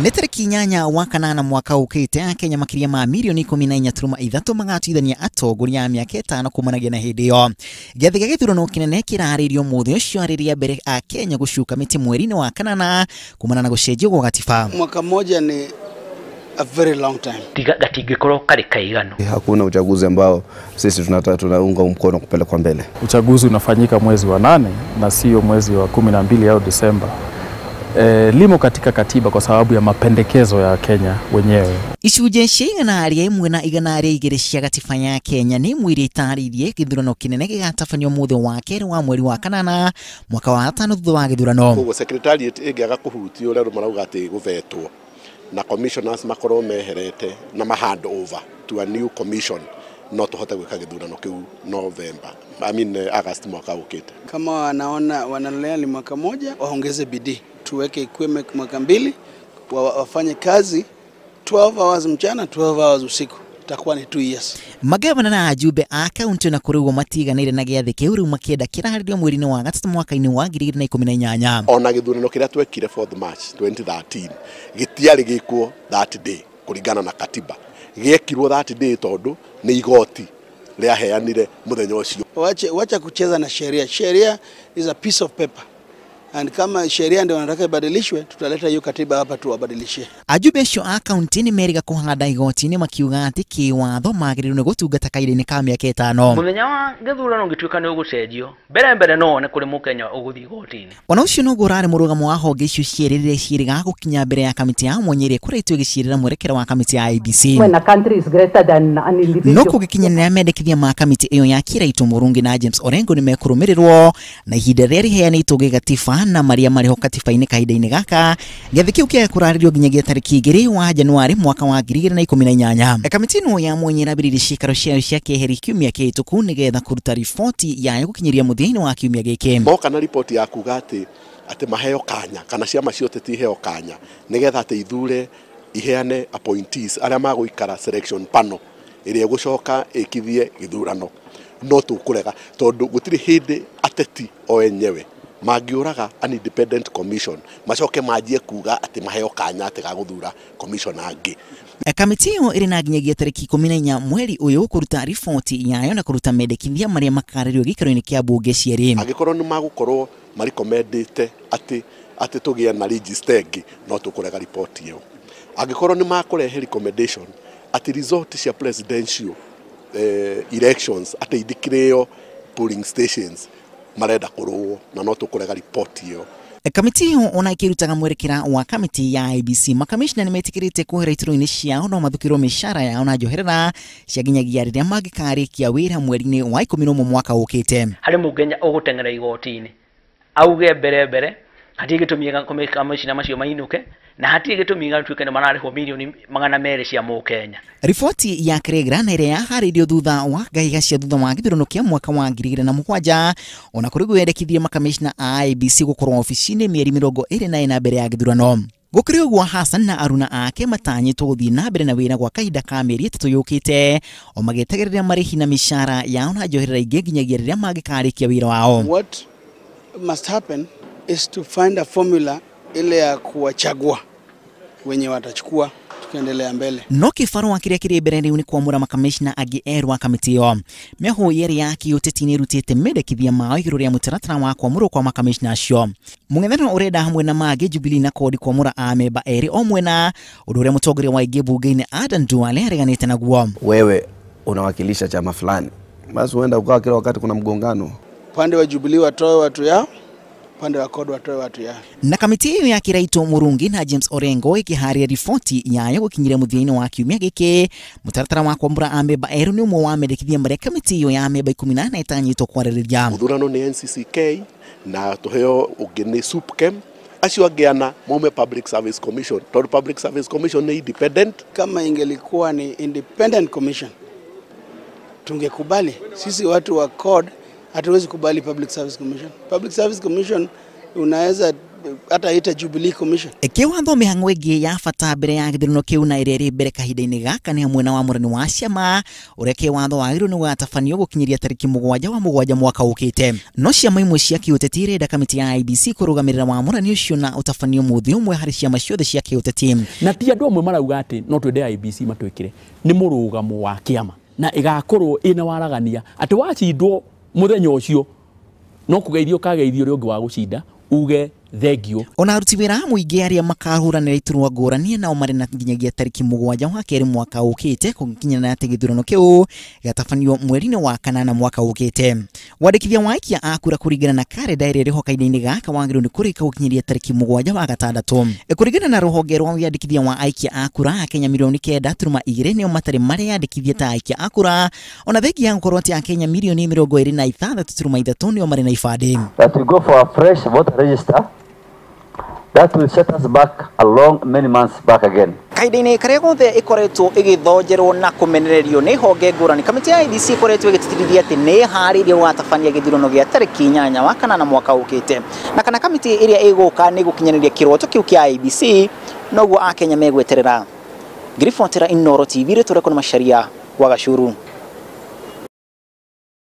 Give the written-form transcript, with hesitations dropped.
Nĩ tarĩki 8 wa kanana mwaka ũkĩte Akenya makĩria ma mirioni 14.3 magatuithania atongoria a mĩaka 5 kumanagia na hĩndĩ ĩyo. Gĩathĩ gĩa gĩthurano kĩnene kĩrarĩrio mũthĩ ũcio rĩrĩa mbere Akenya gũcuka mĩtĩ mweri-inĩ wa kanana kumana na gũcenjio gwa gatiba. Mwaka mmoja ni a very long time. Gatingĩkorwo karĩ kaigano. Hakuna uchaguzi ambao sisi tunaunga mkono kupelekwa mbele. Uchaguzi unafanyika mwezi wa 8 na sio mwezi wa 12 au Disemba. Limo katika katiba kwa sababu ya mapendekezo ya Kenya wenyewe. Icunjĩ cia 101 na 102 cia gatiba ya Kenya nĩ imwe iria itarĩirie gĩthurano kĩnene gĩgatabanio mũthĩ wa kerĩ wa mweri wa kanana mwaka wa 5 thutha wa gĩthurano. Koguo secretariat ĩngĩaga kũhutio ũrĩa andũ marauga atĩ gũvetwo na commissioners makorwo meherete na ma hand over to a new commission, no tũhote gwĩka gĩthurano kĩu November, I mean August mwaka ũkĩte. Kama wanaona wanalea ni mwaka moja, waongeze bidii, tuweke equipment mwaka 2, wafanye kazi 12 hours mchana, 12 hours usiku, itakuwa ni 2 years. Magavana na ajumbe a kaunti na kũrĩ ũguo matiganĩire na gĩathĩ kĩu rĩu makĩenda kĩrarĩrio mweri-inĩ wa 3 mwaka-inĩ wa 2018. Ona gĩthurano kĩrĩa twekire 4th March 2013 gĩtiarĩ gĩkwo that day kũringana na katiba, gĩekirwo that day tondũ nĩ igoti rĩaheanire mũthenya ũcio. Wacha kucheza na sheria. Sheria is a piece of paper. And kama sheria ndio wanataka ibadilishwe, tutaleta hiyo katiba hapa tuwabadilishie. Ajumbe acio a kaunti nĩ merĩga kũhanda igoti-inĩ makiuga atĩ kĩwatho magĩrĩirwo nĩ gũtungata kahinda-inĩ ka mĩaka 5. Mũthenya wa gĩthurano ũngĩtuĩka nĩ ũgũcenjio, mbere mbere no wone kũrĩ mũkenya ũgũthiĩ igoti-inĩ. Ona ũcio noguo ũrarĩ mũrũgamo wa honge icio cierĩ rĩrĩa ciĩrĩga gũkinya mbere ya kamĩtĩ ya mwanya ĩrĩa ĩkoretwo ĩgĩcirĩra mwerekera wa kamĩtĩ ya IEBC. When a country is greater than an individual. No kũgĩkinyanĩra mendekithia ma kamĩtĩ ĩyo ya Kiraitũ Mũrungi na James Orengo nĩ mekũrũmĩrĩrwo na ihinda rĩrĩa rĩheanĩtwo gĩgatiba na marĩa marĩho katiba-inĩ kahinda-inĩ gaka. Gĩathĩ kĩu kĩa kũrarĩrio nginyagia tarĩki 2 wa Januari mwaka wa 2018. Kamĩtĩ ĩno ya mwanya ĩrambĩrĩirie ciikaro ciayo cia keheri kiumia kĩhĩtũku nĩgetha kũruta riboti yayo gũkinyĩria mũthia-inĩ wa kiumia gĩkĩ. Moka na riboti ya kuga atĩ maheo kanya kana ciama ciothe tiheo kanya nĩgetha atĩ ithure iheane appointees arĩa magũikara selection panel ĩrĩa ĩgũcoka ĩkithie gĩthurano. No tũkũrega tondũ gũtirĩ hĩndĩ ateti o enyewe mangĩũraga an independent commission macoke manjie kuga atĩ maheo kanya atĩ ga gũthura commission angĩ. Kamĩtĩ ĩyo ĩrĩ na nginyagia tarĩki 14 mweri ũyũ kũruta riboti yayo na kũruta mendekithia marĩa makarĩrio gĩikaro-inĩ kĩa mbunge cierĩ. Angĩkorwo nĩ magũkorwo marekomendete atĩ tũgĩe na register ĩngĩ, no tũkũrega riboti ĩyo. Angĩkorwo nĩ makũrehe recommendation atĩ result cia presidential elections atĩ ithikĩrĩo polling stations marenda kũrũo, na no tũkũrega riboti ĩyo. Kamĩtĩ ĩyo ona ĩkĩrutaga mwerekera wa kamĩtĩ ya IEBC, makamishna nĩmetĩkĩrĩte kuohera iturwa-inĩ ciao no mathukĩrwo mĩcara yao na njoherera cia nginyagia rĩrĩa mangĩkarĩkia wĩra mweri-inĩ wa 11 mwaka ũkĩte. Harĩ mũkenya ũgũteng'era igoti-inĩ auge mbere mbere hatirĩ gĩtũmi kamishna macio mainũke na hatirĩ gĩtũmi gatuĩke nĩ mararĩhwo mirioni 200 cia mũkenya. Riboti ya Kregra na ĩrĩa yaharĩirio thutha wa ngaiga cia thutha wa gĩthurano kĩa mwaka wa 2007 ona kũrĩ ũguo yendekithirie makamishna a IEBC gũkorwo obici-inĩ mĩeri 24 mbere ya gĩthurano. Gũkĩrĩ ũguo Hassan na aruna ake matanyĩtwo gũthiĩ na mbere na wĩra gwa kahinda ka mĩeri 3 yũkĩte o magĩetagĩrĩra marĩhi na mĩcara yao na njoherera ingĩ nginyagia rĩrĩa mangĩkarĩkia wĩra wao. What must happen is to find a formula ile ya kuwachagua wenye watachukua tukiendelea mbele. No kĩbarũa kĩrĩa kĩrĩ mbere rĩu nĩ kwamũra makamishna angĩ erũ a kamĩtĩ ĩyo. Mĩahũ yerĩ ya kĩũteti nĩ ĩrutĩte mendekithia mao igũrũ rĩa mũtaratara wa kwamũrwo kwa makamishna acio. Mũng'ethanĩro ũrenda hamwe na mangĩ Jubilee na CORD kwamũra amemba erĩ o mwena, ũndũ ũrĩa mũtongoria wa aingĩ bunge-inĩ Adan Duale areganĩte naguo. Wewe unawakilisha chama fulani, basi huenda ukawa kila wakati kuna mgongano. Upande wa Jubilee watoe watu yao, upande wa CORD watoe watu yao. Na kamĩtĩ ĩyo ya Kiraitũ Mũrungi na James Orengo ĩkĩharĩria riboti yayo gũkinyĩria mũthia-inĩ wa kiumia gĩkĩ. Mũtaratara wa kwamũra amemba erũ nĩ ũmwe wa mendekithia marĩa kamĩtĩ ĩyo ya amemba 18 ĩtanyĩtwo kwarĩrĩria. Mũthurano nĩ NCCK na tũheo ũngĩ nĩ SUPKEM, acio angĩ ana maume Public Service Commission tondũ Public Service Commission nĩ independent. Kama ingelikuwa ni independent commission tungekubali. Sisi watu wa CORD hatuwezi kubali Public Service Commission. Public Service Commission unaweza Hata aite Jubilee Commission. Kĩwatho mĩhang'o ĩngĩ ya bata mbere ya gĩthurano kĩu na ĩrĩa ĩrĩ mbere kahinda-inĩ gaka nĩ hamwe na wamũrani wa ciama ũrĩa kĩwatho wagĩrĩirwo nĩ gũgatabanio gũkinyĩria tarĩki 7 wa 7 mwaka ũkĩte. No ciama imwe cia kĩũteti irenda kamĩtĩ ya IEBC kũrũgamĩrĩra wamũrani ũcio na ũtabanio mũthĩ ũmwe harĩ ciama ciothe cia kĩũteti. Na ti andũ amwe marauga atĩ no twende IEBC matwĩkĩre nĩ mũrũgamo wa kĩama na ĩgakorwo ĩna waragania atĩ wacindwo mũthenya ũcio no kũgeithio kageithio ũrĩa ũngĩ wa gũcinda uge thengio. Ona aruti wĩra a mũingĩ arĩa makahũranĩra iturwa ngũrani nao marĩ na nginyagia tarĩki 7 wa 2 mwaka ũkĩte kũnginyana atĩ gĩthurano kĩu gĩgatabanio mweri-inĩ wa 8 mwaka ũkĩte. Wandĩkithia wa aikia a kura kũringana na karenda ĩrĩa ĩrĩho kahinda-inĩ gaka wagĩrĩirwo nĩ kũrĩka gũkinyĩria tarĩki 7 wa 6. Kũringana na rũhonge rwa wĩandĩkithia wa aikia a kura, Akenya milioni 9.2 nĩo matarĩ mareyandĩkithia ta aikia a kura, ona thengia ya gũkorwo atĩ Akenya milioni 26.3 nĩo marĩ na ibandĩ. That we go for a fresh voter register that will set us back a long many months back again. Kahinda-inĩ karĩa gothe ĩkoretwo ĩgĩthonjerwo na kũmenererio nĩ honge ngũrani, kamĩtĩ ya IEBC ĩkoretwo ĩgĩtĩtĩrithia atĩ nĩ ĩharĩirie gũgatabania gĩthurano gĩa tarĩki 8 wa 8 mwaka ũkĩte, na kana kamĩtĩ ĩrĩa ĩgũka nĩ gũkinyanĩria kĩroto kĩu kĩa IEBC noguo Akenya megweterera. Ngiribotera Inooro TV rĩtũrekwo nĩ Macharia wa Gacuru.